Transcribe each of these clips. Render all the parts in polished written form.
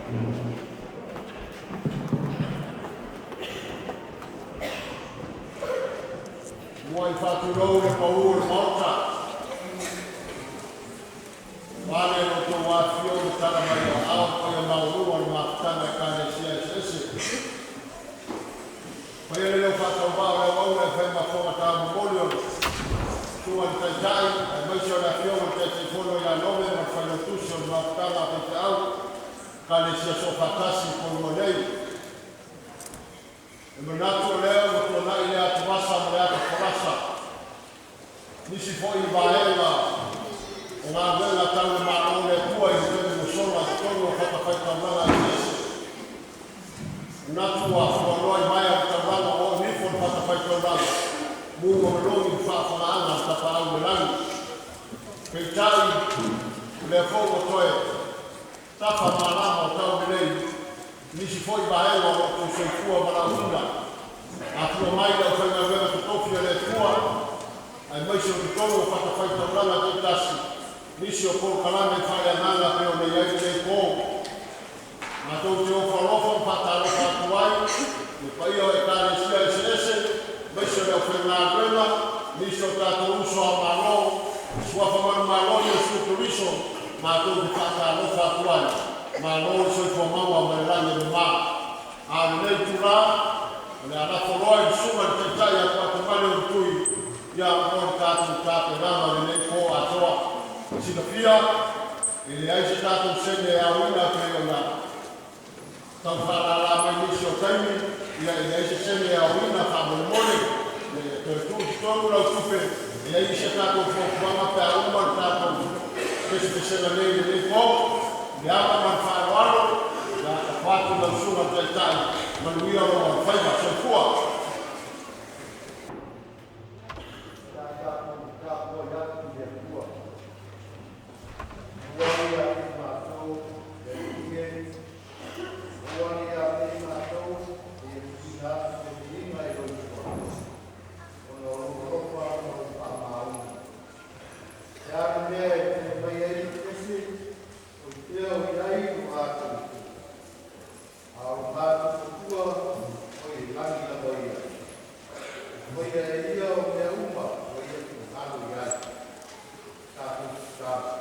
Muai faatulou le pau o le Maota, vaeane lo outou afifio ma tala mai o aao le paia maualuga o le mafutaga a Ekalesia eseese. Faia le leo faatauvaa o le auauna e fai ma fofoga taumomoli o le Susuga i le Taitai aemaise o le Afioga i le Taitaifono ia Nome ma le Failautusi o le Mafutaga a Faifeau Ekalesia Soofaatasi i Leulumoega nei. E manatu o lea ua tuanai lea atuvasa ma le atufolasa i nisi foi vaega o galuega tau le Malo o le Atua i le taimi ua sola i totonu o fatafaitaulaga eseese. E manatu ua fuanoa i maea o le taulaga ua oo ifo le fatafaitaulaga, mu ma manogi le faafofogaaga a le Tapaau i le lagi. Peitai, o lea foi ua toe tafa malama o taulelei i nisi foi vaega o lo outou soifua valaauina, afua mai i le aufaigaluega totofi a le Atua aemaise o totonu o fatafaitaulaga taitasi, nisi o polokalame faaleagaga pei ona i ai lenei po. Matou te ofo alofa ma faatalofa atu ai i le paia o Ekalesia eseese, aemaise o le aufaigaluega, nisi o tatou uso a Malo, suafa manumalo o Iesu Keriso, matou te faatalofa atu ai. Malo le soifua maua ma le lagi e mama. A o lenei itula, o le a lafo loa i le Susuga i le Taitai ia Tuatamale Tui ia mo le tatou tapenaga o lenei po atoa. Silafia, e leai se tatou sene e aoina pei ona tau faalala mai nisi o taimi, ia e leai se sene e aoina faamolemole. E toe tuu i totonu lau tupe, e i ai isi a tatou fuafuaga pe a uma le tatou pesepesega nei i lenei po. I le ava ma le faaaloalo, ia lafo atu i lau Susuga i le Taitai, manuia lou alofaiva. Soifua. Sa tatou tapuai atu i le Atua, aua ne i afea matou e Alii e, aua ne i afea matou e ia tuuina atu se viiga i lou Suafa, ona o lou alofa ma lou faamaoni. O le a le mea e fai mai ai le ese, o i fea o i ai lo latou Atua? A o lo matou Atua o i lagi lava ia. E faia e ia o mea uma ua ia finagalo i ai. Tatou tatalo.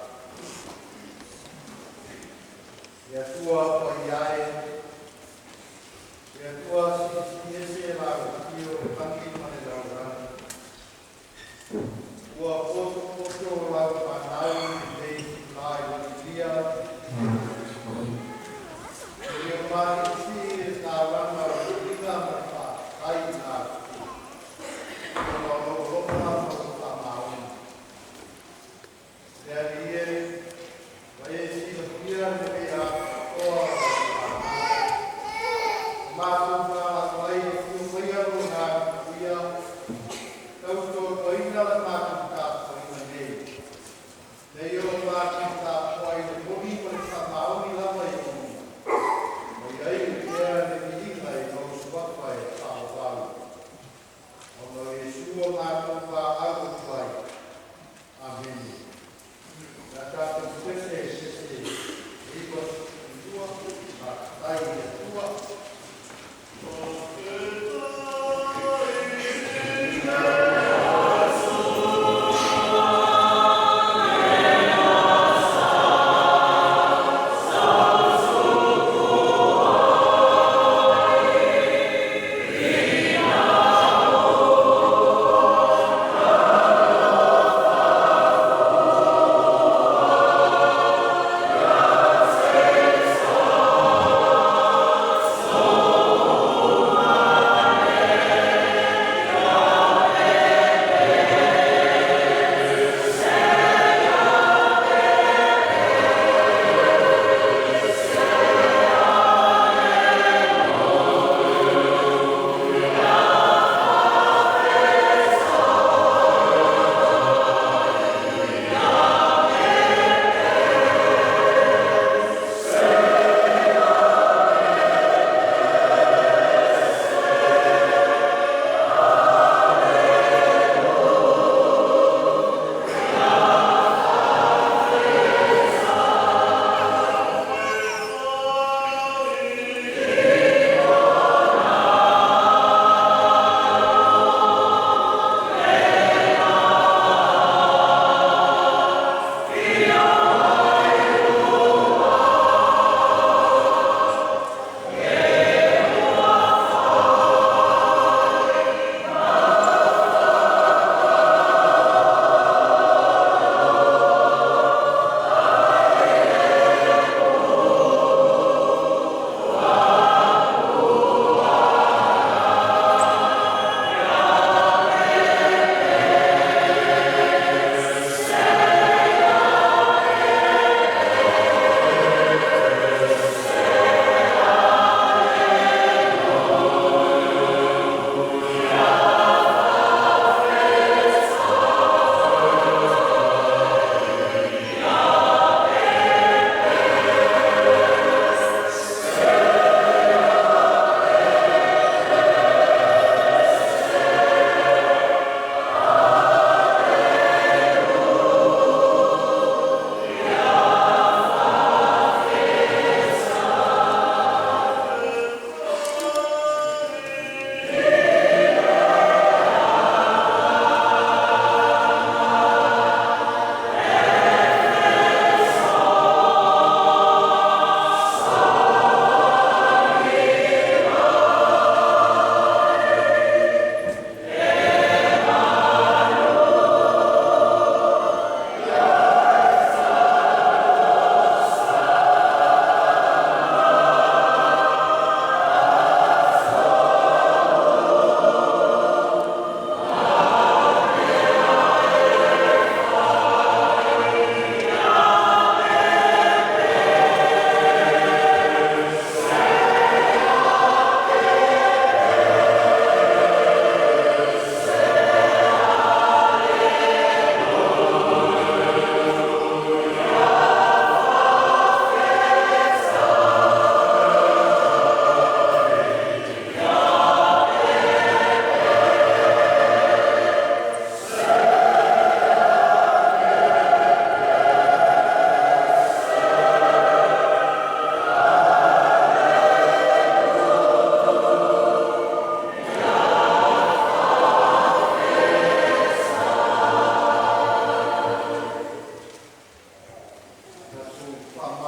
Le Atua paia e, le Atua silisili ese lau afio i le lagi ma le lalolagi. Ua potopoto lau fanau i lenei itula i Galilia, e le o mafiafia le taulaga o le viiga ma le faafetai i la Atua, ona o lou alofa ma lou faamaoni. Le Alii e, ua e silafia lenei atoatoa o lau fanau. Ua matou faalako ai e afio maia lou Agaga Paia, tautoaluaina la matou tapuaiga nei. Nei o matou tapuai i le moni ma le faamaoni lava i luga. Ua i ai le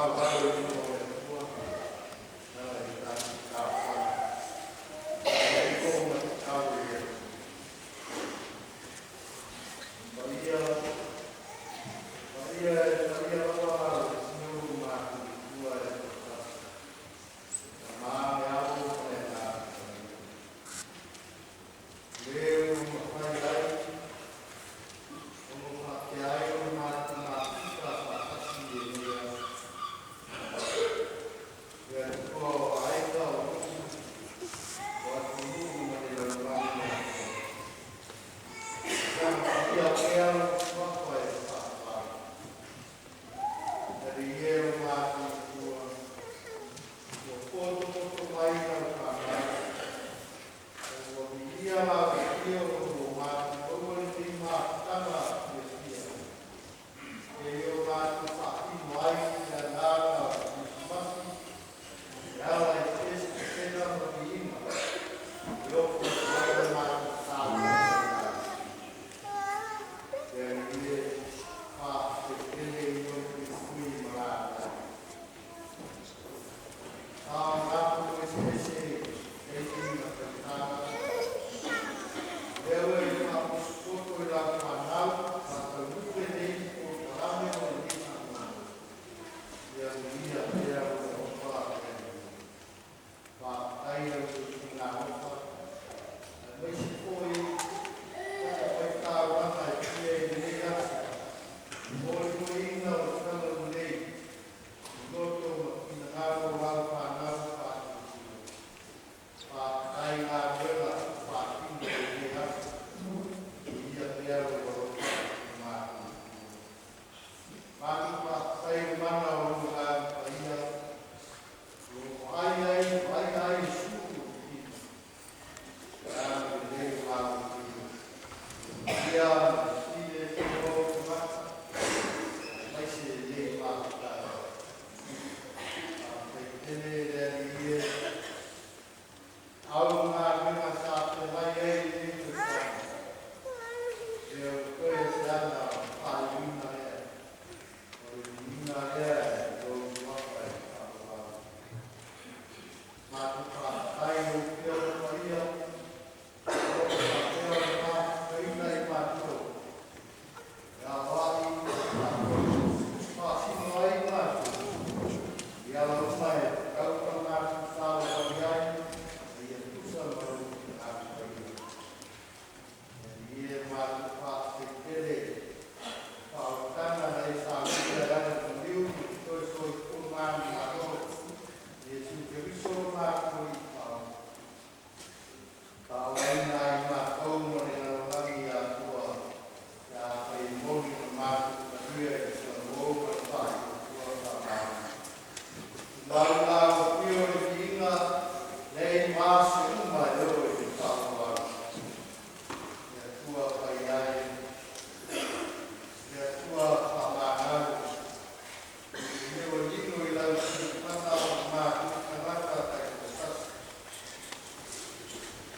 Faavavalo i luma o le Atua e ala i tatou talosaga. E i o ma tatalo i le Atua. Paia, paia, paia lava le Sinuu matutua e toatasi. Tama le Alo ma le Agaga Paia. Le ua mafai ai ona faapea ai ona matou mafuta faatasi i lenei aso. Le Atua o aiga, o nuu, o atunuu ma le lalolagi atoa. Saga paia pea lou suafa e faavavau. E Alii e lo matou Atua, ua potopoto mai lau fanau, ua viia lau afio ua matou maua lenei mafutaga fiafia. E o matou faatino ai le agaga o le Kerisimasi, e ala i pesepesega ma viiga, e ofo atu ai le matou tatalo. Le Alii e, faapelepele i lou puipui ma lagai. A o matou eseese taimi ma tausaga, lea ua e faapotopoto i lau fanau faataunuu lenei polokalame ma lenei faamoemoe. Ia manuia pea lou alofa le Alii. Faafetai lau tuutuuga aemaise foi fatafaitaulaga e fia i lenei aso. Molimoliina o le talalelei i loto ma finagalo o lau fanau faatuatua. Faafetai galuega faatino i lenei aso. Ia pea lou alofa i matou. Matou faafetai i le mana o lou Agaga Paia, o lo o ai ai, ai ai su'u o tino. Ia lelei o lau tino. Ia sile o tagata, aemaise lenei mafutaga. Faafetai tele le Alii e, au galuega sa feagai ai lenei tausaga. Lea ua toe se aga faaiuina lea. O le viiga lea i lou suafa e faavavau. Matou faafetai i lou Afioga Paia, o lo o faapea ona mafutaina i matou. E aoai tatou faasino ai matou. I ala uma e tatau ona matou savavali ai, ia tusa ma lou finagalo paia. E Alii e, matou faafetai tele faaolataga na e saunia e ala i maliu ma te toe soifua manumalo. Iesu Keriso lo matou Alii Faaola. Faaolaina ai matou ma le lalolagi atoa, pe afai e moni ona matou talia i le talavou ma le faatuatua faamaoni. Tumau lau afio i le viiga nei ma aso uma e oo i le faavavau. Le Atua paia e, le Atua faamagalo, e le ua lilo i lau silafaga o matou tagata taitoatasi.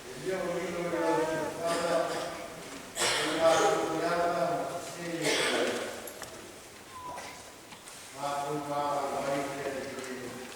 E le ua lilo i lau silafaga o matou leaga ma sese e matou valaau ai le Alii e.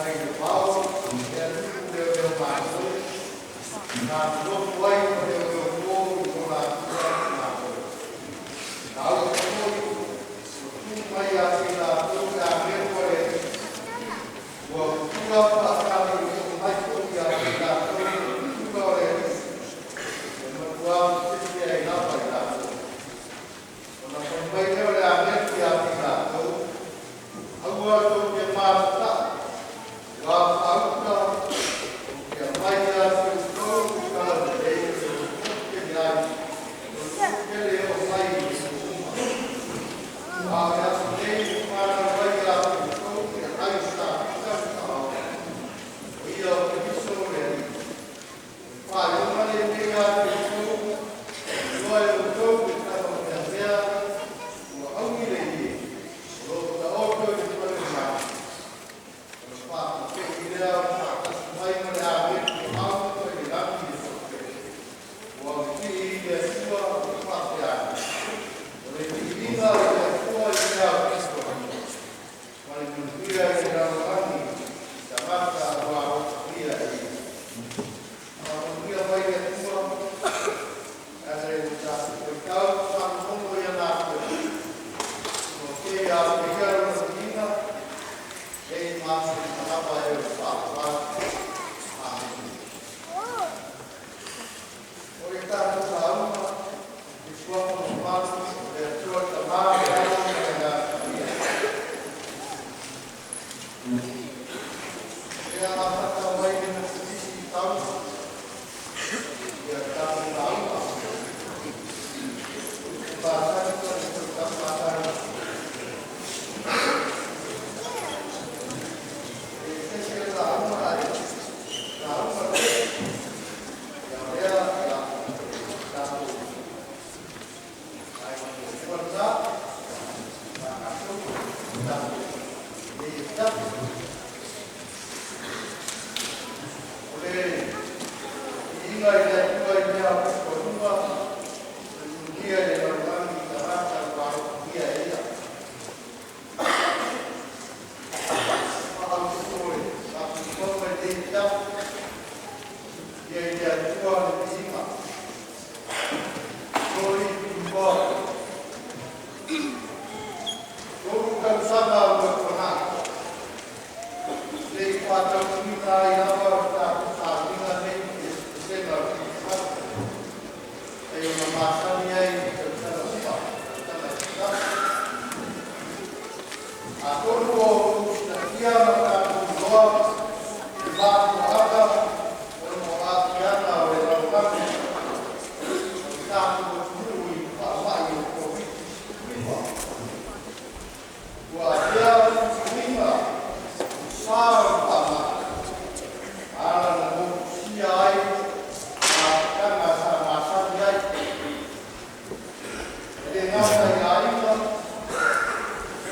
Mai le vao, e alii leoleo mātou, na nofo ai ma leoleo po i o latou mātou. Na au foi, o tu mai a te latou le agelu a le Alii. Ua pupula faatali o mai foi ia te latou le pupula o le Alii. E matua tetele ai lava i latou. Ona fai mai lea o le agelu ia te latou, aua tou te matatau, ua faauta ou te aumai ia te outou le tala lelei e tele ai, o le tele o mai i nuu uma. A o le aso nei ua fanau ai ia te outou le atai o Tafita le saoao, o ia o Keriso le Alii. O le faailoga lenei ia te outou, iloa e outou le tala o meamea ua aumi le ie, o lo o taoto i le fale o manu. Ona faapupei lea o le faatasi mai ma le agelu o ao mai le lagi le faapea. Ua pipii i le Atua ma faapea ane. O le viiga i le Atua i mea pito ma le manuia i le lalolagi i tagata ua alofagia e ia. Faamanuia mai le Atua, ae ua tatou faitau faalogologo i ana atoa. O ke a peia lona viiga, e masani lava e o le faaaloalo. Amene. O le tatou lauga, i suafa mamalu o le Atua le Tama, le Alo ma le Agaga Paia. E amata mai le Metotisi i Tausa ia tatou lauga. E masani ona toe taumatagi. E ese le lauga ae lauga le ia lea ia tatou ai muamua lena tatou tatou nei tatou. O le viiga i le Atua i mea pitoaluga, o le manuia i le lalolagi i tagata ua alofagia e ia. Faaututo le faafogafoga i lenei afiafi, ia i le Atua le viiga. Glory to God. 3 tausaga ua tuanai, se'i faataunuuina ai lava le tatou sauniga nei i le pesega o le Kerisimasi, e ona masani ai i tausaga uma, tausaga e tasi. Atonu o outou silafia ma tatou iloa le mafuaaga ona o aafiaga o le lalolagi o le tatou atunuu i le faamai o le Koviti-19. Ua afea puipuiga i sa o le faamai, ala na motusia ai mafutaga sa masani ai. E le gata i aiga,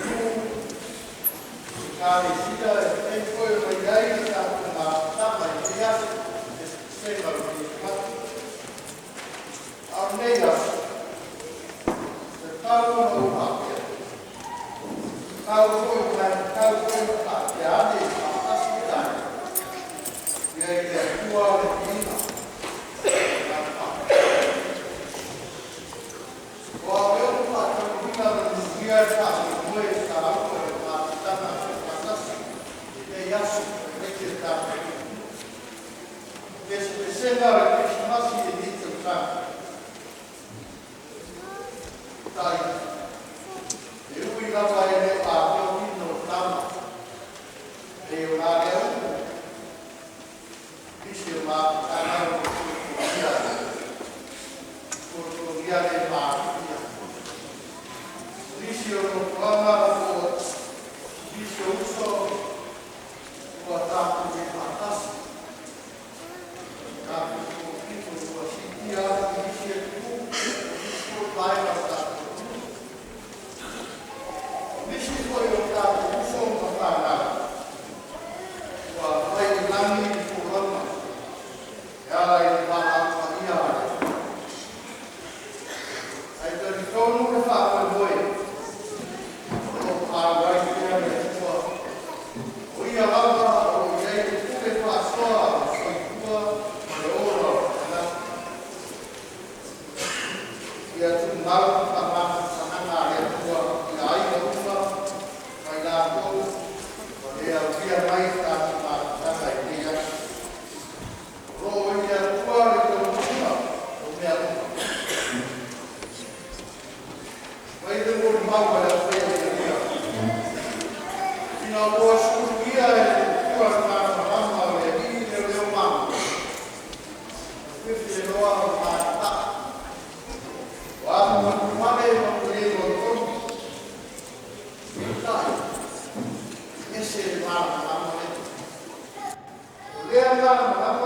nuu, ekalesia e mafai foi ona i ai le tatou mafutaga i lenei aso, le pesega o le Kerisimasi. A o lenei aso, e tatau ona ou faapea, tau foi ma e tatau foi ona faapea ane i faatasi le tatou. Ia i le Atua le viiga. O au ua faataunuuina ma manuia le faamoemoe e taua i le mafutaga faatasi i lenei aso aemaise le tatou pesepesega o le Kerisimasi i lenei tausaga. Tai, e ui lava e le o atoa tino o tama, e o la lea upu, nisi o mafutaga o tolotogia, tolotogia le mafuia. Nisi o nofoaga o nisi o uso ua tatou le faatasi. Tatou tofito ua siitia atu i nisi atunuu, nisi foi vaega o tatou atunuu. Nisi foi o tatou uso ma fanau ua fai i lagi le folauga e ala i le valaau paia a le Atua. Ae talitonu le faamoemoe o lo o palu ai pea le Atua, o ia lava o lo lava malamalama.